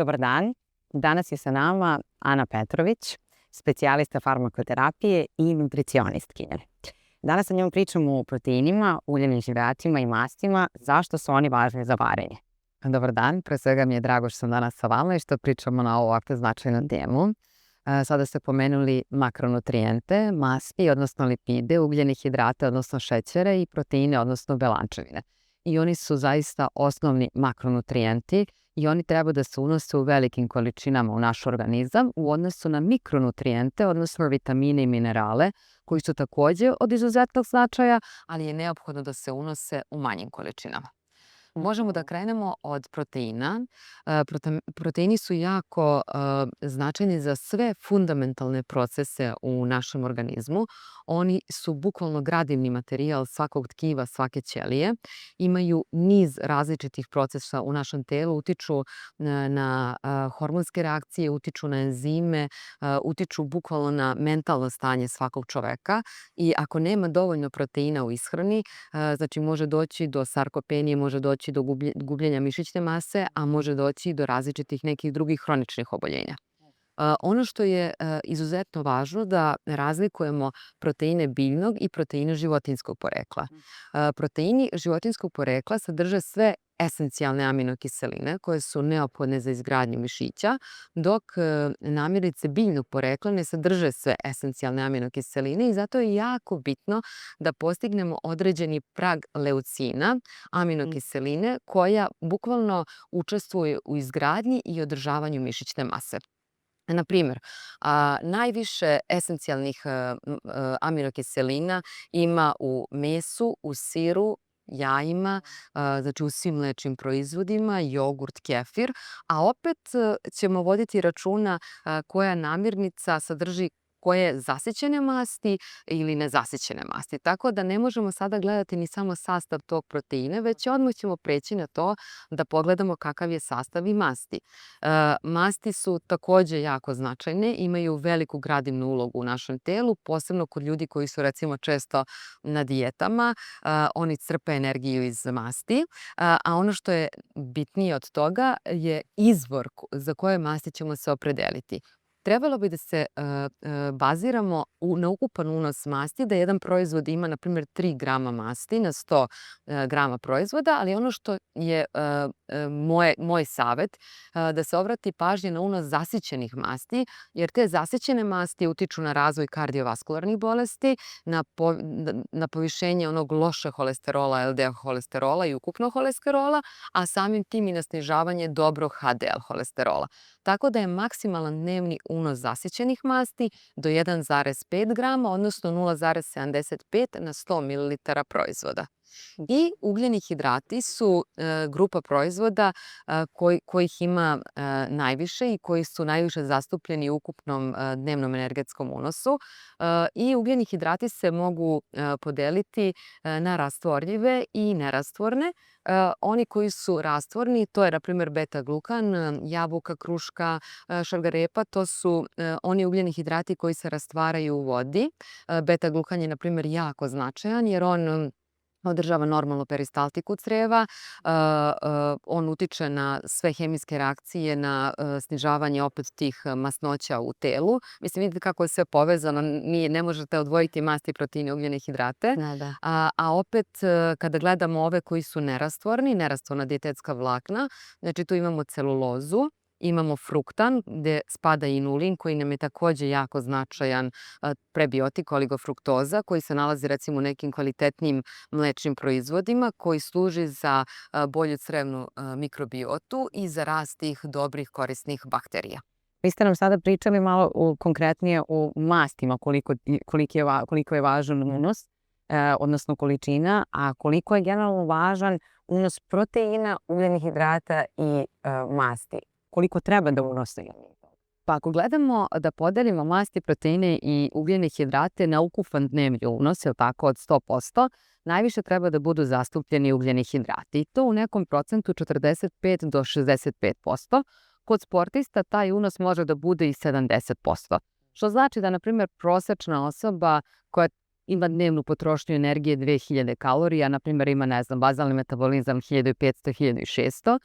Dobar dan. Danas je sa nama Ana Petrović, specijalista farmakoterapije i nutricionistkinja. Danas sa njom pričamo o proteinima, uljenim hidratima i mastima, zašto su oni važni za varenje. Dobar dan, pre svega mi je drago što sam danas sa vama i što pričamo na ovakvu značajnu temu. Sada ste pomenuli makronutrijente, masti, odnosno lipide, ugljene hidrate, odnosno šećere i proteine, odnosno belančevine. I oni su zaista osnovni makronutrijenti i oni treba da se unose u velikim količinama u naš organizam u odnosu na mikronutrijente, odnosno vitamine i minerale, koji su takođe od izuzetnog značaja, ali je neophodno da se unose u manjim količinama. Možemo da krenemo od proteina. Proteini su jako značajni za sve fundamentalne procese u našem organizmu. Oni su bukvalno gradivni materijal svakog tkiva, svake ćelije. Imaju niz različitih procesa u našem telu, utiču na hormonske reakcije, utiču na enzime, utiču bukvalno na mentalno stanje svakog čoveka. I ako nema dovoljno proteina u ishrani, znači može doći do sarkopenije, može doći do gubljenja mišićne mase, a može doći do različitih nekih drugih hroničnih oboljenja. Ono što je izuzetno važno da razlikujemo proteine biljnog i proteine životinjskog porekla. Proteini životinjskog porekla sadrže sve esencijalne aminokiseline koje su neophodne za izgradnju mišića, dok namirnice biljnog porekla ne sadrže sve esencijalne aminokiseline i zato je jako bitno da postignemo određeni prag leucina, aminokiseline, koja bukvalno učestvuje u izgradnji i održavanju mišićne mase. Na primjer, najviše esencijalnih aminokiselina ima u mesu, u siru, jajima, znači u svim mlečnim proizvodima, jogurt, kefir, a opet ćemo voditi računa koja namirnica sadrži koje zasićene masti ili nezasićene masti. Tako da ne možemo sada gledati ni samo sastav tog proteina, već odmah ćemo preći na to da pogledamo kakav je sastav i masti. Masti su takođe jako značajne, imaju veliku gradivnu ulogu u našem telu, posebno kod ljudi koji su recimo često na dijetama, oni crpe energiju iz masti, a ono što je bitnije od toga je izvor za koje masti ćemo se opredeliti. Trebalo bi da se baziramo na ukupan unos masti, da jedan proizvod ima, na primjer, 3 grama masti na 100 grama proizvoda, ali ono što je moj savet, da se obrati pažnje na unos zasićenih masti, jer te zasićene masti utiču na razvoj kardiovaskularnih bolesti, na povišenje onog loše holesterola, LDL holesterola i ukupnog holesterola, a samim tim i na snižavanje dobrog HDL holesterola. Tako da je maksimalan dnevni unos zasićenih masti do 1,5 grama, odnosno 0,75 na 100 ml proizvoda. I ugljeni hidrati su grupa proizvoda kojih ima najviše i koji su najviše zastupljeni u ukupnom dnevnom energetskom unosu. I ugljeni hidrati se mogu podeliti na rastvorljive i nerastvorne. Oni koji su rastvorni, to je na primjer beta-glukan, jabuka, kruška, šargarepa, to su oni ugljeni hidrati koji se rastvaraju u vodi. Beta-glukan je na primjer jako značajan jer on održava normalnu peristaltiku creva, on utiče na sve hemijske reakcije, na snižavanje opet tih masnoća u telu. Mislim, vidite kako je sve povezano, ne možete odvojiti masti, proteine, ugljene hidrate. Da. A opet, kada gledamo ove koji su nerastvorni, nerastvorna dijetetska vlakna, znači tu imamo celulozu, imamo fruktan, gde spada inulin, koji nam je takođe jako značajan prebiotik, oligofruktoza, koji se nalazi recimo u nekim kvalitetnim mlečnim proizvodima, koji služi za bolju crevnu mikrobiotu i za rast tih dobrih korisnih bakterija. Vi ste nam sada pričali malo konkretnije o mastima, koliko je važan unos, odnosno količina, a koliko je generalno važan unos proteina, ugljenih hidrata i masti. Koliko treba da unosimo? Pa ako gledamo da podelimo masti, proteine i ugljene hidrate na ukupan dnevni unos, je li tako, od 100%, najviše treba da budu zastupljeni ugljeni hidrati. I to u nekom procentu 45 do 65%. Kod sportista taj unos može da bude i 70%. Što znači da, na primjer, prosečna osoba koja ima dnevnu potrošnju energije 2000 kalorija, na primjer ima, ne znam, bazalni metabolizam 1500-1600.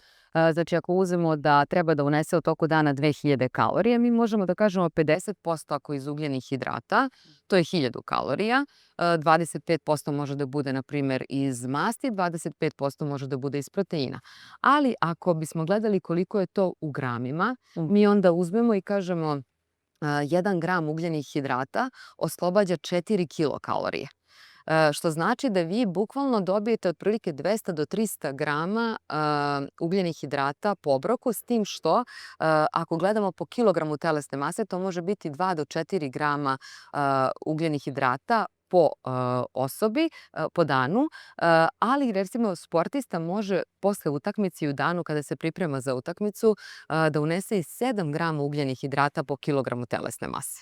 Znači, ako uzmemo da treba da unese u toku dana 2000 kalorija, mi možemo da kažemo 50% ako iz ugljenih hidrata, to je 1000 kalorija, 25% može da bude, na primjer, iz masti, 25% može da bude iz proteina. Ali ako bismo gledali koliko je to u gramima, mi onda uzmemo i kažemo 1 gram ugljenih hidrata oslobađa 4 kilokalorije. Što znači da vi bukvalno dobijete otprilike 200 do 300 grama ugljenih hidrata po obroku, s tim što ako gledamo po kilogramu telesne mase, to može biti 2 do 4 grama ugljenih hidrata po osobi, po danu, ali recimo sportista može posle utakmice i u danu kada se priprema za utakmicu da unese i 7 grama ugljenih hidrata po kilogramu telesne mase.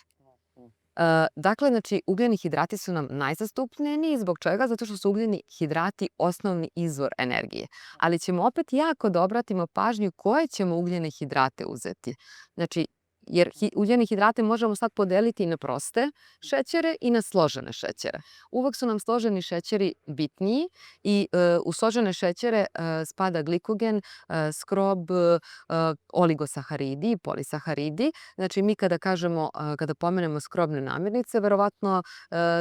Dakle, znači, ugljeni hidrati su nam najzastupljeniji. Zbog čega? Zato što su ugljeni hidrati osnovni izvor energije. Ali ćemo opet jako da obratimo pažnju koje ćemo ugljene hidrate uzeti. Znači, jer ugljene hidrate možemo sad podeliti i na proste šećere i na složene šećere. Uvek su nam složeni šećeri bitniji i u složene šećere spada glikogen, skrob, oligosaharidi i polisaharidi. Znači, mi kada pomenemo skrobne namirnice, verovatno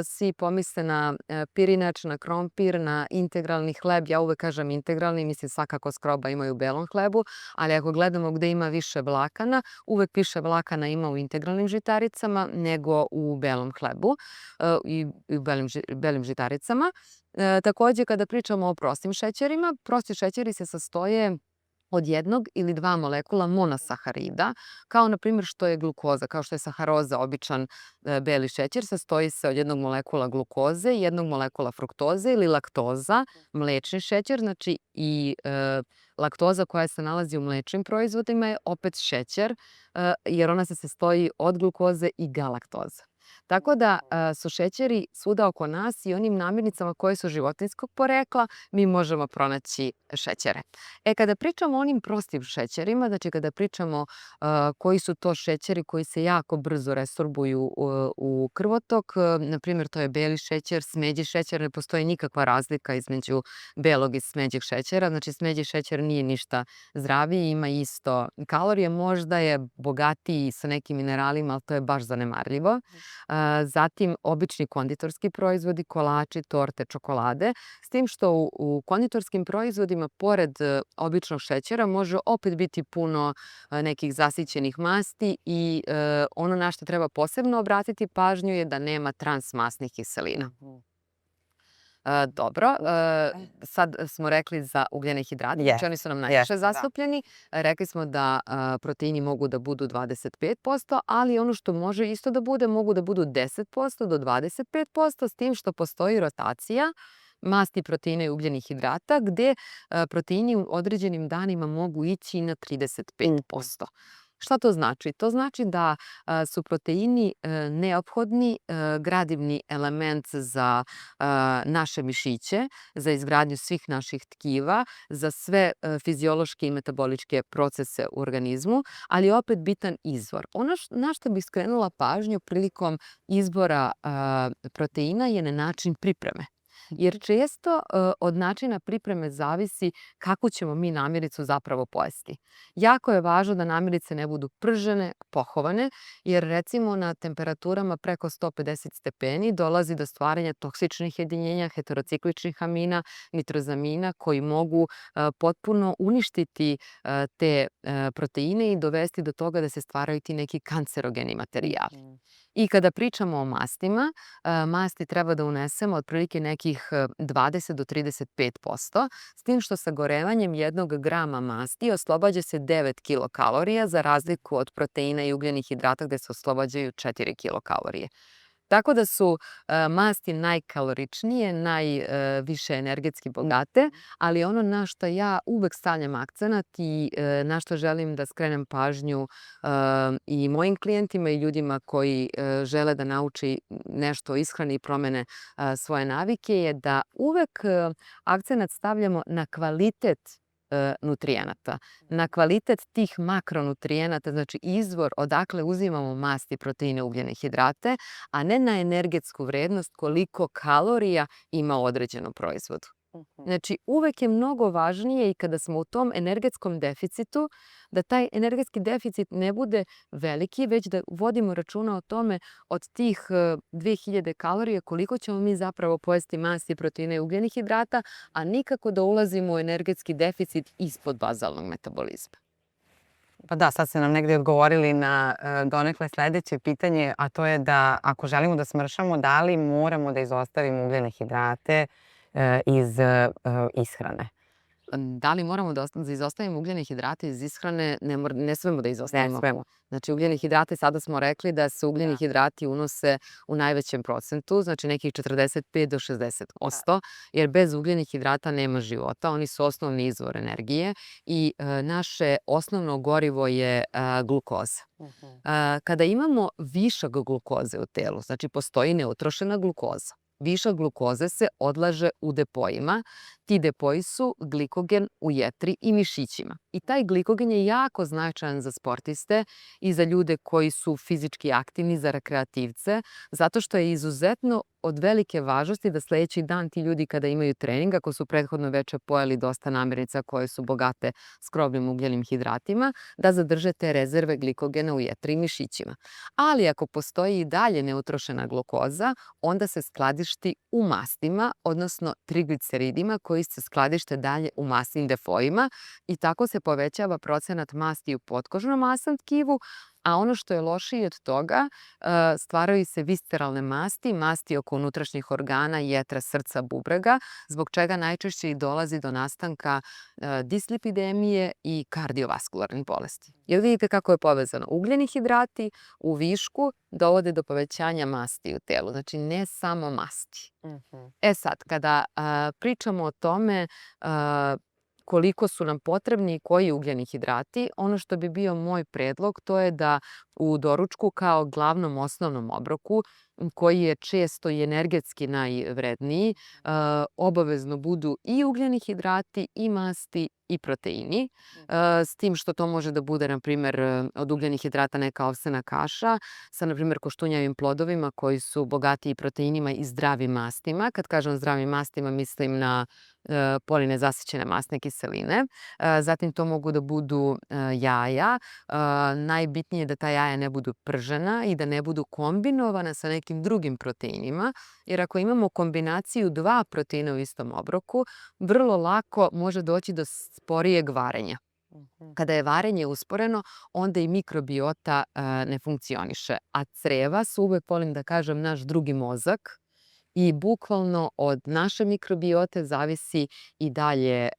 svi pomisle na pirinač, na krompir, na integralni hleb. Ja uvek kažem integralni, mislim svakako skroba ima i u belom hlebu, ali ako gledamo gde ima više vlakana, uvek više vlakana ima u integralnim žitaricama nego u belom hlebu i u belim žitaricama. Takođe, kada pričamo o prostim šećerima, prosti šećeri se sastoje od 1 ili 2 molekula monosaharida, kao na primjer što je glukoza, kao što je saharoza, običan beli šećer, sastoji se od 1 molekula glukoze, 1 molekula fruktoze ili laktoza, mlečni šećer, znači i laktoza koja se nalazi u mlečnim proizvodima je opet šećer, jer ona se sastoji od glukoze i galaktoze. Tako da su šećeri svuda oko nas i onim namirnicama koje su životinjskog porekla mi možemo pronaći šećere. Kada pričamo o onim prostim šećerima, znači kada pričamo koji su to šećeri koji se jako brzo resorbuju u krvotok, na primjer to je beli šećer, smeđi šećer, ne postoji nikakva razlika između belog i smeđeg šećera, znači smeđi šećer nije ništa zdraviji, ima isto kalorije, možda je bogatiji sa nekim mineralima, ali to je baš zanemarljivo. Zatim obični konditorski proizvodi, kolači, torte, čokolade, s tim što u konditorskim proizvodima pored običnog šećera može opet biti puno nekih zasićenih masti i ono na što treba posebno obratiti pažnju je da nema transmasnih kiselina. Dobro, sad smo rekli za ugljene hidrate, znači oni su nam najviše zastupljeni. Rekli smo da proteini mogu da budu 25%, ali ono što može isto da bude, mogu da budu 10% do 25%, s tim što postoji rotacija masti, proteina i ugljenih hidrata, gde proteini u određenim danima mogu ići na 35%. Šta to znači? To znači da su proteini neophodni gradivni element za naše mišiće, za izgradnju svih naših tkiva, za sve fiziološke i metaboličke procese u organizmu, ali je opet bitan izvor. Ono na što bih skrenula pažnju prilikom izbora proteina je na način pripreme. Jer često od načina pripreme zavisi kako ćemo mi namirnicu zapravo pojesti. Jako je važno da namirnice ne budu pržene, pohovane, jer recimo na temperaturama preko 150 stepeni dolazi do stvaranja toksičnih jedinjenja, heterocikličnih amina, nitrozamina koji mogu potpuno uništiti te proteine i dovesti do toga da se stvaraju ti neki kancerogeni materijali. I kada pričamo o mastima, masti treba da unesemo otprilike nekih 20 do 35%, s tim što sa gorevanjem 1 grama masti oslobađa se 9 kilokalorija, za razliku od proteina i ugljenih hidrata gde se oslobađaju 4 kilokalorije. Tako da su masti najkaloričnije, najviše energetski bogate, ali ono na što ja uvek stavljam akcenat i na što želim da skrenem pažnju i mojim klijentima i ljudima koji žele da nauči nešto o ishrani i promene svoje navike je da uvek akcenat stavljamo na kvalitet nutrijenata. Na kvalitet tih makronutrijenata, znači izvor odakle uzimamo masti, proteine, ugljene hidrate, a ne na energetsku vrednost koliko kalorija ima u određenom proizvodu. Znači, uvek je mnogo važnije i kada smo u tom energetskom deficitu, da taj energetski deficit ne bude veliki, već da vodimo računa o tome od tih 2000 kalorija koliko ćemo mi zapravo pojesti masti, proteine i ugljenih hidrata, a nikako da ulazimo u energetski deficit ispod bazalnog metabolizma. Pa da, sad ste nam negdje odgovorili na donekle sledeće pitanje, a to je da ako želimo da smršamo, da li moramo da izostavimo ugljene hidrate iz ishrane? Da li moramo da izostavimo ugljene hidrate iz ishrane? Ne smemo da izostavimo. Ne smemo. Znači, ugljeni hidrati, sada smo rekli da se ugljeni hidrati unose u najvećem procentu, znači nekih 45 do 60%, jer bez ugljenih hidrata nema života. Oni su osnovni izvor energije i naše osnovno gorivo je glukoza. Kada imamo višak glukoze u telu, znači postoji neutrošena glukoza. Višak glukoze se odlaže u depojima. Ti depoji su glikogen u jetri i mišićima. I taj glikogen je jako značajan za sportiste i za ljude koji su fizički aktivni, za rekreativce, zato što je izuzetno od velike važnosti da sledeći dan ti ljudi kada imaju trening, ako su prethodno veče pojeli dosta namirnica koje su bogate skrobnim ugljenim hidratima, da zadrže te rezerve glikogena u jetri i mišićima. Ali ako postoji i dalje neutrošena glukoza, onda se skladišti u mastima, odnosno trigliceridima koji se skladište dalje u masnim depojima i tako se povećava procenat masti u potkožnom masnom tkivu, a ono što je lošije od toga, stvaraju se visceralne masti, masti oko unutrašnjih organa, jetra, srca, bubrega, zbog čega najčešće i dolazi do nastanka dislipidemije i kardiovaskularnih bolesti. Jer vidite kako je povezano. Ugljeni hidrati u višku dovode do povećanja masti u telu, znači ne samo masti. E sad, kada pričamo o tome koliko su nam potrebni i koji ugljeni hidrati, ono što bi bio moj predlog to je da u doručku kao glavnom osnovnom obroku, koji je često i energetski najvredniji, obavezno budu i ugljeni hidrati i masti i proteini, s tim što to može da bude, na primjer, od ugljenih hidrata neka ovsena kaša sa, na primjer, koštunjavim plodovima koji su bogatiji proteinima i zdravim mastima. Kad kažem zdravim mastima, mislim na polinezasićene masne kiseline. Zatim to mogu da budu jaja. Najbitnije je da ta jaja ne budu pržena i da ne budu kombinovana sa nekim drugim proteinima, jer ako imamo kombinaciju dva proteina u istom obroku, vrlo lako može doći do sporijeg varenja. Kada je varenje usporeno, onda i mikrobiota ne funkcioniše. A creva su, uvek volim da kažem, naš drugi mozak i bukvalno od naše mikrobiote zavisi i dalje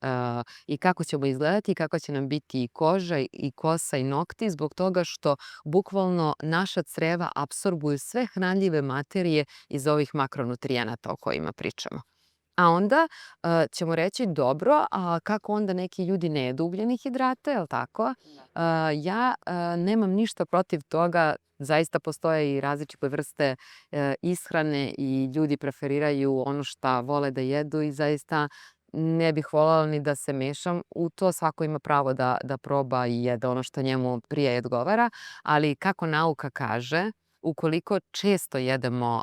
i kako ćemo izgledati i kako će nam biti i koža i kosa i nokti, zbog toga što bukvalno naša creva apsorbuju sve hranljive materije iz ovih makronutrijenata o kojima pričamo. A onda ćemo reći, dobro, a kako onda neki ljudi ne jedu ugljene hidrate, je li tako? Ja nemam ništa protiv toga, zaista postoje i različite vrste ishrane i ljudi preferiraju ono šta vole da jedu i zaista ne bih voljela ni da se mešam u to, svako ima pravo da proba i jede ono što njemu prije i odgovara, ali kako nauka kaže, ukoliko često jedemo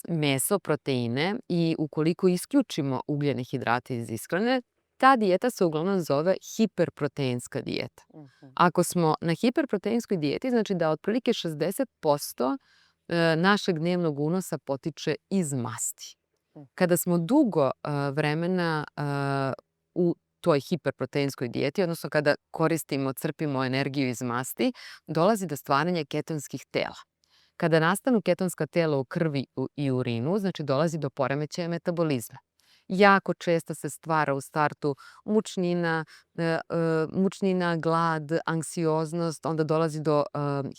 meso, proteine i ukoliko isključimo ugljene hidrate iz ishrane, ta dijeta se uglavnom zove hiperproteinska dijeta. Ako smo na hiperproteinskoj dijeti, znači da otprilike 60% našeg dnevnog unosa potiče iz masti. Kada smo dugo vremena u toj hiperproteinskoj dijeti, odnosno kada koristimo, crpimo energiju iz masti, dolazi do stvaranja ketonskih tela. Kada nastanu ketonska tela u krvi i urinu, znači dolazi do poremećaja metabolizma. Jako često se stvara u startu mučnina, glad, anksioznost, onda dolazi do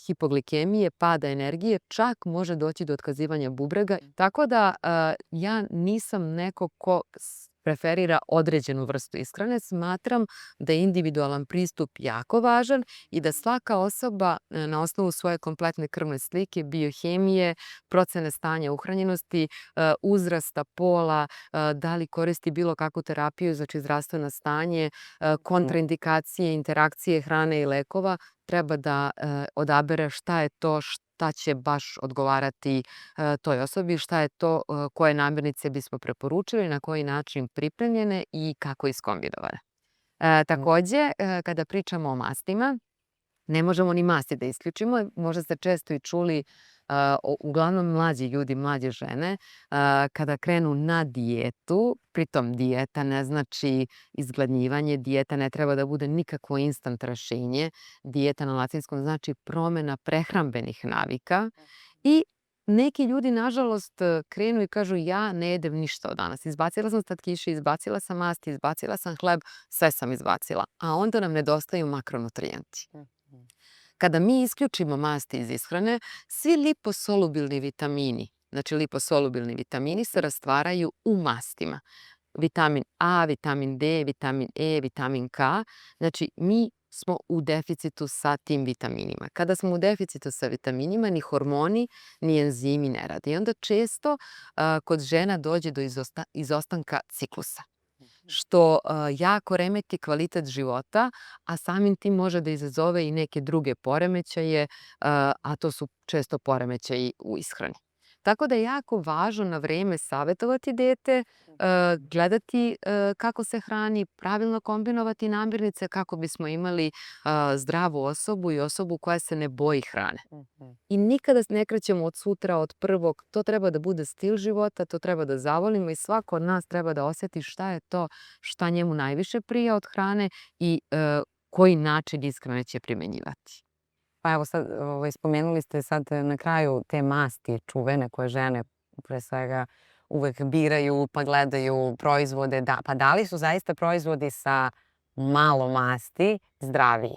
hipoglikemije, pada energije, čak može doći do otkazivanja bubrega. Tako da ja nisam neko ko preferira određenu vrstu ishrane, smatram da je individualan pristup jako važan i da svaka osoba na osnovu svoje kompletne krvne slike, biohemije, procene stanja uhranjenosti, uzrasta, pola, da li koristi bilo kakvu terapiju, znači zdravstveno stanje, kontraindikacije, interakcije hrane i lekova, treba da odabere šta je to šta će baš odgovarati toj osobi, šta je to, koje namirnice bismo preporučili, na koji način pripremljene i kako iskombinovane. Takođe, kada pričamo o mastima, ne možemo ni masti da isključimo. Možda ste često i čuli, uglavnom mlađi ljudi, mlađe žene, kada krenu na dijetu, pritom dijeta ne znači izgladnjivanje, dijeta ne treba da bude nikakvo instant rešenje, dijeta na latinskom znači promena prehrambenih navika i neki ljudi, nažalost, krenu i kažu ja ne jedem ništa od danas. Izbacila sam slatkiše, izbacila sam masti, izbacila sam hleb, sve sam izbacila. A onda nam nedostaju makronutrijenti. Kada mi isključimo masti iz ishrane, svi liposolubilni vitamini, znači liposolubilni vitamini se rastvaraju u mastima. Vitamin A, vitamin D, vitamin E, vitamin K, znači mi smo u deficitu sa tim vitaminima. Kada smo u deficitu sa vitaminima, ni hormoni, ni enzimi ne rade. I onda često kod žena dođe do izostanka ciklusa, što jako remeti kvalitet života, a samim tim može da izazove i neke druge poremećaje, a to su često poremećaji u ishrani. Tako da je jako važno na vreme savjetovati dete, gledati kako se hrani, pravilno kombinovati namirnice kako bismo imali zdravu osobu i osobu koja se ne boji hrane. I nikada ne krećemo od sutra, od prvog. To treba da bude stil života, to treba da zavolimo i svako od nas treba da osjeti šta je to šta njemu najviše prija od hrane i koji način ishrane će primenjivati. Pa evo sad, spomenuli ste sad na kraju te masti čuvene koje žene pre svega uvek biraju pa gledaju proizvode. Pa da li su zaista proizvodi sa malo masti zdraviji?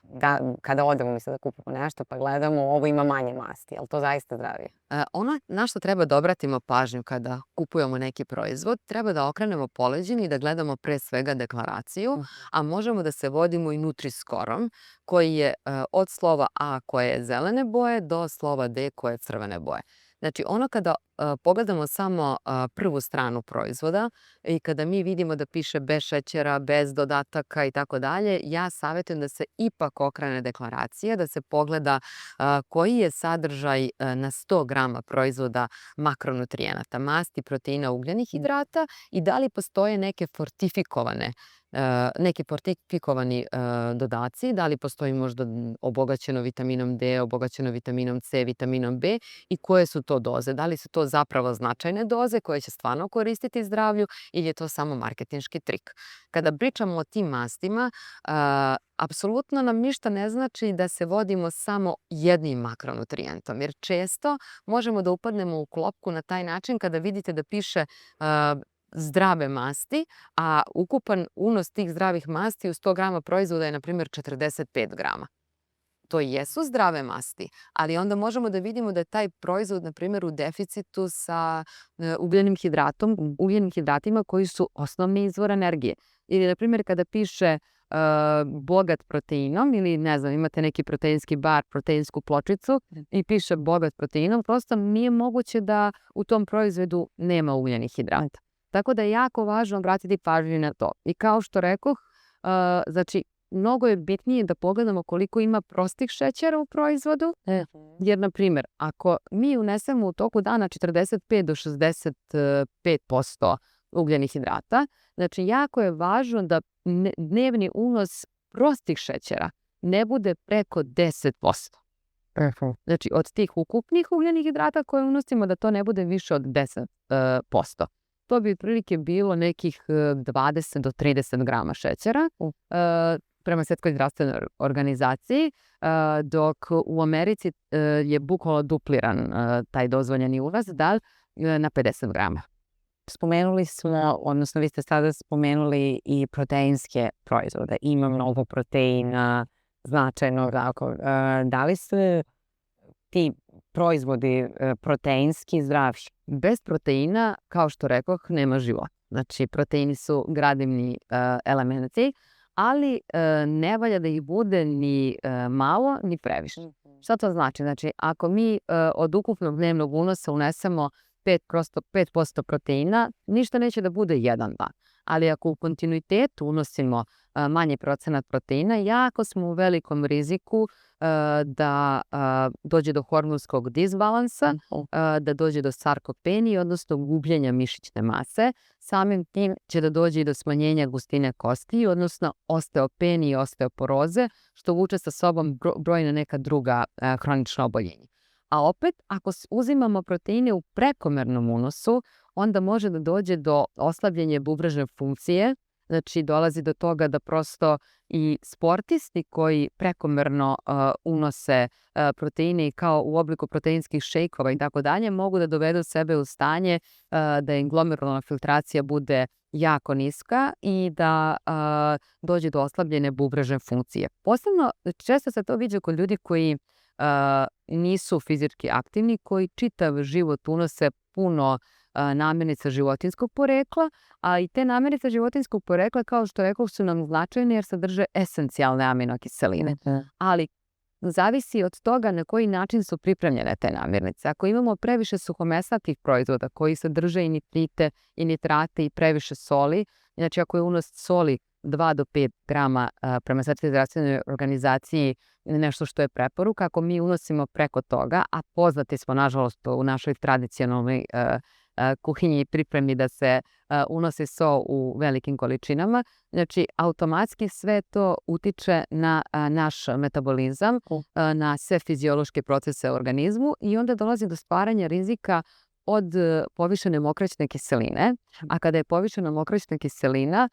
Da, kada odemo da kupimo nešto pa gledamo ovo ima manje masti, je li to zaista zdravije? Ono na što treba da obratimo pažnju kada kupujemo neki proizvod, treba da okrenemo poleđini i da gledamo pre svega deklaraciju, a možemo da se vodimo i Nutri-Scorom, koji je od slova A koje je zelene boje do slova D koje je crvene boje. Znači, ono kada pogledamo samo prvu stranu proizvoda i kada mi vidimo da piše bez šećera, bez dodataka i tako dalje, ja savjetujem da se ipak okrene deklaracija, da se pogleda koji je sadržaj na 100 grama proizvoda makronutrijenata, masti, proteina, ugljenih hidrata i da li postoje neke fortifikovani dodaci, da li postoji možda obogaćeno vitaminom D, obogaćeno vitaminom C, vitaminom B i koje su to doze. Da li su to zapravo značajne doze koje će stvarno koristiti zdravlju ili je to samo marketinški trik. Kada pričamo o tim mastima, apsolutno nam ništa ne znači da se vodimo samo jednim makronutrijentom, jer često možemo da upadnemo u klopku na taj način kada vidite da piše zdrave masti, a ukupan unos tih zdravih masti u 100 grama proizvoda je, na primjer, 45 grama. To jesu zdrave masti, ali onda možemo da vidimo da je taj proizvod, na primjer, u deficitu sa ugljenim hidratima koji su osnovni izvor energije. Ili, na primjer, kada piše bogat proteinom ili, ne znam, imate neki proteinski bar, proteinsku pločicu i piše bogat proteinom, prosto nije moguće da u tom proizvodu nema ugljenih hidrata. Tako da je jako važno obratiti pažnju na to. I kao što rekoh, znači, mnogo je bitnije da pogledamo koliko ima prostih šećera u proizvodu, jer, na primjer, ako mi unesemo u toku dana 45 do 65% ugljenih hidrata, znači, jako je važno da dnevni unos prostih šećera ne bude preko 10%. Znači, od tih ukupnih ugljenih hidrata koje unosimo, da to ne bude više od 10%. To bi otprilike bilo nekih 20 do 30 grama šećera prema Svjetskoj zdravstvenoj organizaciji, dok u Americi je bukvalno dupliran taj dozvoljeni unos na 50 grama. Spomenuli smo, odnosno vi ste sada spomenuli i proteinske proizvode. Ima mnogo proteina, značajno. Da li su ti proizvodi proteinski zdravi? Bez proteina, kao što rekoh, nema života. Znači, proteini su gradivni elementi, ali ne valja da ih bude ni malo, ni previše. Šta to znači? Znači, ako mi od ukupnog dnevnog unosa unesemo 5% proteina, ništa neće da bude jedan dan. Ali ako u kontinuitetu unosimo manji procenat proteina, jako smo u velikom riziku da dođe do hormonskog disbalansa, da dođe do sarkopenije, odnosno gubljenja mišićne mase. Samim tim će da dođe i do smanjenja gustine kosti, odnosno osteopenije i osteoporoze, što vuče sa sobom brojna neka druga hronična oboljenja. A opet, ako uzimamo proteine u prekomernom unosu, onda može da dođe do oslabljenja bubrežne funkcije. Znači, dolazi do toga da prosto i sportisti koji prekomerno unose proteine i kao u obliku proteinskih šejkova i tako dalje, mogu da dovedu sebe u stanje da im glomerulna filtracija bude jako niska i da dođe do oslabljene bubrežne funkcije. Posebno, često se to viđa kod ljudi koji nisu fizički aktivni, koji čitav život unose puno namirnica životinjskog porekla, a i te namirnice životinjskog porekla, kao što rekao, su nam značajne jer sadrže esencijalne aminokiseline. Ali zavisi od toga na koji način su pripremljene te namirnice. Ako imamo previše suhomesnatih proizvoda koji sadrže i nitrite i nitrate i previše soli, znači ako je unos soli 2 do 5 grama prema Svetskoj zdravstvenoj organizaciji nešto što je preporuka, ako mi unosimo preko toga, a poznati smo nažalost u našoj tradicionalnoj kuhinji i pripremi da se unosi so u velikim količinama, znači automatski sve to utiče na naš metabolizam, na sve fiziološke procese u organizmu i onda dolazi do stvaranja rizika od povišene mokraćne kiseline, a kada je povišena mokraćna kiselina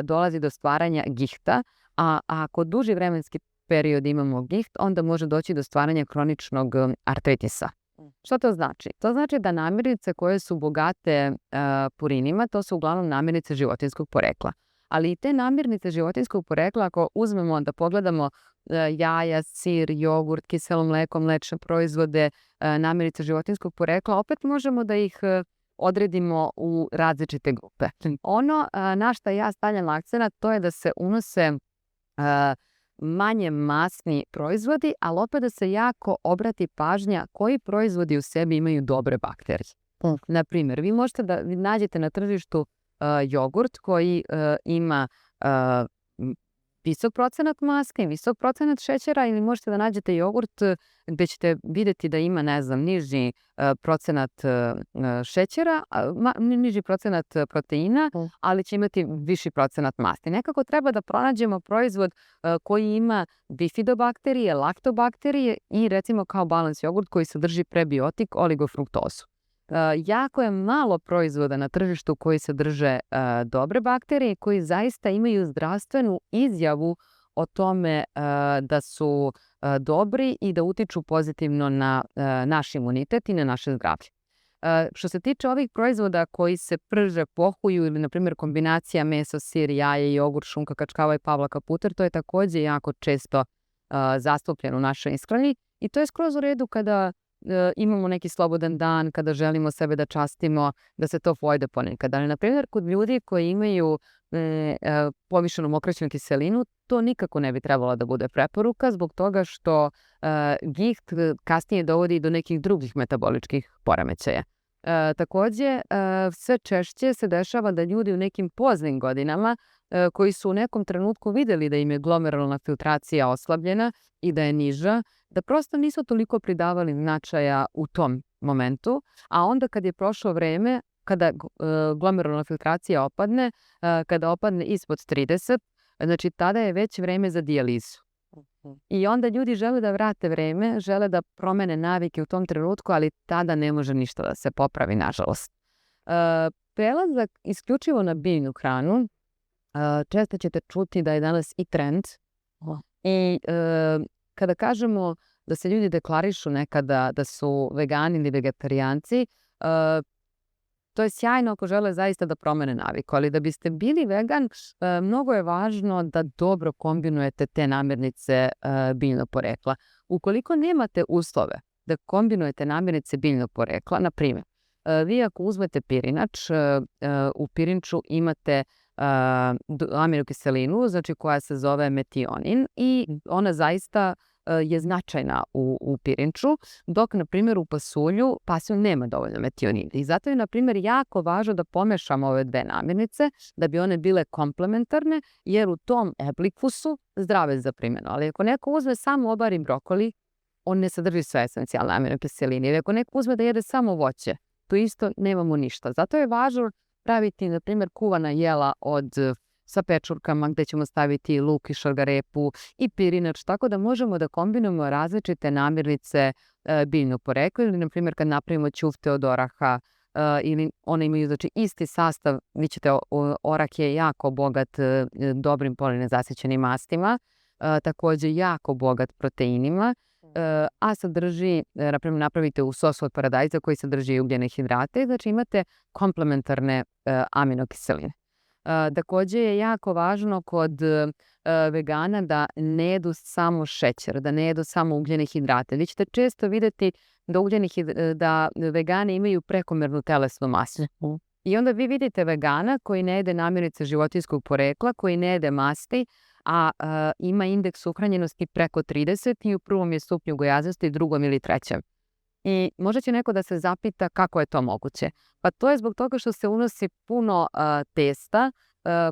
dolazi do stvaranja gihta, a ako duži vremenski period imamo giht, onda može doći do stvaranja kroničnog artritisa. Što to znači? To znači da namirnice koje su bogate purinima, to su uglavnom namirnice životinjskog porekla. Ali i te namirnice životinjskog porekla, ako uzmemo da pogledamo jaja, sir, jogurt, kiselo mleko, mlečne proizvode, namirnice životinjskog porekla, opet možemo da ih odredimo u različite grupe. Ono na šta ja stavljam akcenat, to je da se unose manje masni proizvodi, ali opet da se jako obrati pažnja koji proizvodi u sebi imaju dobre bakterije. Naprimjer, vi možete da nađete na tržištu jogurt koji ima visok procenat maske, visok procenat šećera, ili možete da nađete jogurt gde ćete vidjeti da ima, ne znam, niži procenat šećera, niži procenat proteina, ali će imati viši procenat masti. Nekako treba da pronađemo proizvod koji ima bifidobakterije, laktobakterije i recimo kao balans jogurt koji sadrži prebiotik oligofruktozu. Jako je malo proizvoda na tržištu koji sadrže dobre bakterije, koji zaista imaju zdravstvenu izjavu o tome da su dobri i da utiču pozitivno na naš imunitet i na naše zdravlje. Što se tiče ovih proizvoda koji se prže, pohuju ili na primjer kombinacija meso, sir, jaje, jogurt, šunka, kačkava i pavlaka puter, to je takođe jako često zastupljeno u našoj ishrani i to je skroz u redu kada imamo neki slobodan dan, kada želimo sebe da častimo, da se to pojede ponekad. Ali, na primjer, kod ljudi koji imaju povišenu mokraćnu kiselinu, to nikako ne bi trebalo da bude preporuka zbog toga što giht kasnije dovodi do nekih drugih metaboličkih poremećaja. Takođe, sve češće se dešava da ljudi u nekim poznim godinama koji su u nekom trenutku videli da im je glomerulna filtracija oslabljena i da je niža, da prosto nisu toliko pridavali značaja u tom momentu, a onda kad je prošlo vreme, kada glomerulna filtracija opadne, kada opadne ispod 30, znači tada je već vreme za dijalizu. I onda ljudi žele da vrate vreme, žele da promene navike u tom trenutku, ali tada ne može ništa da se popravi, nažalost. Prelazak isključivo na biljnu hranu, često ćete čuti da je danas i trend. I kada kažemo da se ljudi deklarišu nekada da su vegani ili vegetarijanci, to je sjajno ako žele zaista da promene naviku, ali da biste bili vegan, mnogo je važno da dobro kombinujete te namirnice biljnog porekla. Ukoliko nemate uslove da kombinujete namirnice biljnog porekla, na primjer, Vi ako uzmete pirinač, u pirinču imate aminokiselinu, znači koja se zove metionin i ona zaista je značajna u pirinču, dok na primjer u pasulju nema dovoljno metionina. I zato je na primjer jako važno da pomešamo ove dve namirnice da bi one bile komplementarne, jer u tom obliku su zdrave za primjenu. Ali ako neko uzme samo obari brokoli, on ne sadrži sve esencijalne aminokiseline. Ili ako neko uzme da jede samo voće, to isto nemamo ništa. Zato je važno praviti, na primjer, kuvana jela sa pečurkama gde ćemo staviti luk i šargarepu i pirinač, tako da možemo da kombinujemo različite namirnice biljnog porekla ili, na primjer, kad napravimo ćufte od oraha ili one imaju isti sastav, vi ćete, orah je jako bogat dobrim polinezasićenim mastima, takođe jako bogat proteinima, a sadrži, na primjer, napravite u sosu od paradajza koji sadrži ugljene hidrate, znači imate komplementarne aminokiseline. Takođe je jako važno kod vegana da ne jedu samo šećer, da ne jedu samo ugljene hidrate. Vi ćete često videti da vegani imaju prekomernu telesnu masu. I onda vi vidite vegana koji ne jede namirnice životinjskog porekla, koji ne jede masti, a ima indeks uhranjenosti preko 30 i u prvom je stupnju gojaznosti, drugom ili trećem. I možda će neko da se zapita kako je to moguće. Pa to je zbog toga što se unosi puno testa,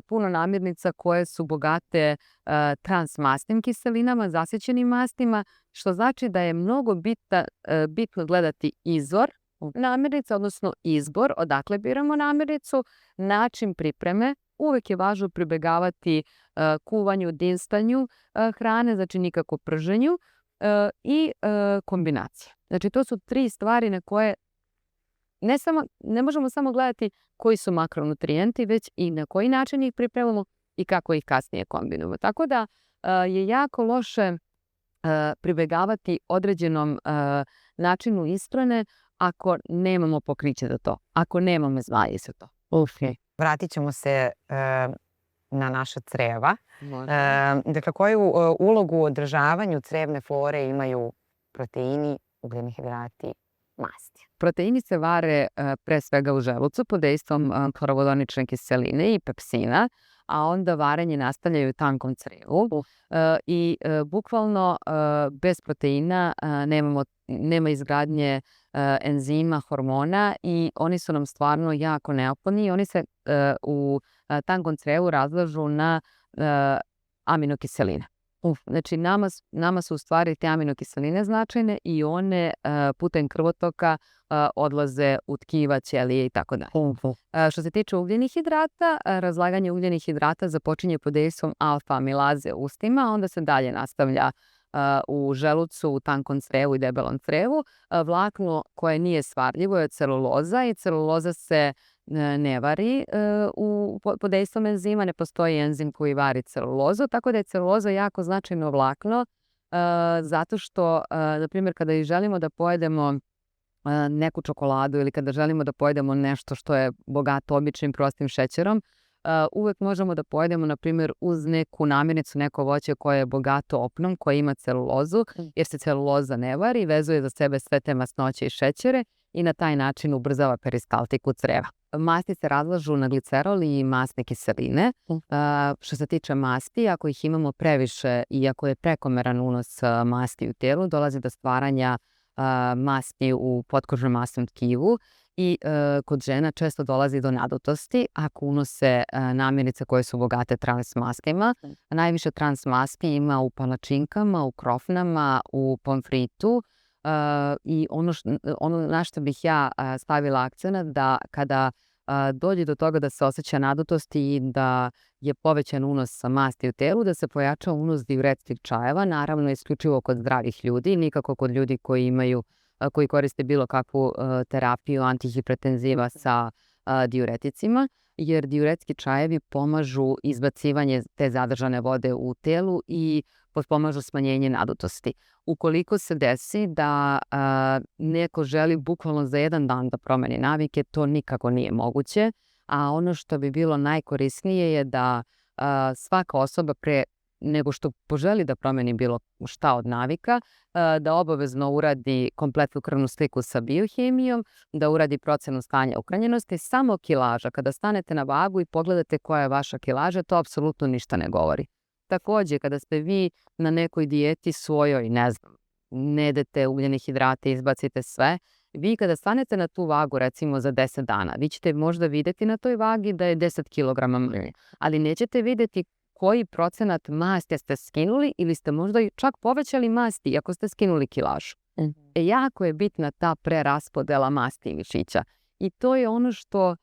puno namirnica koje su bogate transmastnim kiselinama, zasićenim mastima, što znači da je mnogo bitno gledati izvor namirnica, odnosno izbor, odakle biramo namirnicu, način pripreme. Uvek je važno pribegavati kuvanju, dinstanju hrane, znači nikako prženju, i kombinacija. Znači to su 3 stvari na koje ne možemo samo gledati koji su makronutrijenti, već i na koji način ih pripremamo i kako ih kasnije kombinujemo. Tako da je jako loše pribegavati određenom načinu ishrane ako nemamo pokriće za to, ako nemamo zvaje za to. Vratit ćemo se na naša creva. Dakle, koju ulogu u održavanju crevne flore imaju proteini, ugljeni hidrati, masti? Proteini se vare pre svega u želucu pod dejstvom klorovodonične kiseline i pepsina, a onda varenje nastavljaju u tankom crevu i bukvalno bez proteina nema izgradnje enzima, hormona i oni su nam stvarno jako neophodni i oni se u tankom crevu razlažu na aminokiseline. Znači nama su u stvari te aminokiseline značajne i one putem krvotoka odlaze u tkiva, ćelije i tako dalje. Što se tiče ugljenih hidrata, razlaganje ugljenih hidrata započinje pod dejstvom alfa-amilaze u ustima, a onda se dalje nastavlja u želucu, u tankom crevu i debelom crevu. Vlakno koje nije svarljivo je celuloza i celuloza se ne vari pod dejstvom enzima, ne postoji enzim koji vari celulozu, tako da je celuloza jako značajno vlakno zato što, na primjer, kada želimo da pojedemo neku čokoladu ili kada želimo da pojedemo nešto što je bogato običnim prostim šećerom, uvek možemo da pojedemo, na primjer, uz neku namirnicu, neko voće koje je bogato opnom, koje ima celulozu, jer se celuloza ne vari, vezuje za sebe sve te masnoće i šećere i na taj način ubrzava peristaltiku creva. Masti se razlažu na glicerol i masne kiseline. Što se tiče masti, ako ih imamo previše i ako je prekomeran unos masti u telu, dolazi do stvaranja masti u potkožnom masnom tkivu i kod žena često dolazi do nadutosti ako unose namirnice koje su bogate transmastima. Najviše transmaski ima u palačinkama, u krofnama, u pomfritu i ono na što bih ja stavila akcenat da kada dođe do toga da se osjeća nadutost i da je povećan unos masti u telu, da se pojača unos diuretskih čajeva, naravno isključivo kod zdravih ljudi, nikako kod ljudi koji koriste bilo kakvu terapiju antihipertenziva sa diureticima, jer diuretski čajevi pomažu izbacivanje te zadržane vode u telu i potpomažu smanjenje nadutosti. Ukoliko se desi da neko želi bukvalno za jedan dan da promeni navike, to nikako nije moguće, a ono što bi bilo najkorisnije je da svaka osoba pre nego što poželi da promeni bilo šta od navika, da obavezno uradi kompletnu krvnu sliku sa biohemijom, da uradi procenu stanja uhranjenosti. Samo kilaža, kada stanete na vagu i pogledate koja je vaša kilaža, to apsolutno ništa ne govori. Takođe, kada ste vi na nekoj dijeti svojoj, ne znam, ne jedete ugljene hidrate, izbacite sve, vi kada stanete na tu vagu recimo za 10 dana, vi ćete možda videti na toj vagi da je 10 kg manje, ali nećete videti koji procenat masti ste skinuli ili ste možda čak povećali masti iako ste skinuli kilažu. Jako je bitna ta preraspodela masti i mišića. I to je ono što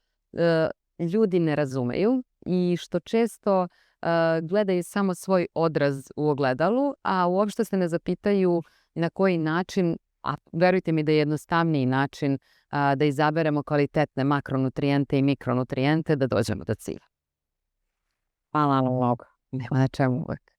ljudi ne razumeju i što često gledaju samo svoj odraz u ogledalu, a uopšte se ne zapitaju na koji način, a verujte mi da je jednostavniji način da izaberemo kvalitetne makronutrijente i mikronutrijente da dođemo do cilja. Hvala vam mnogo. Nema na čemu uvek.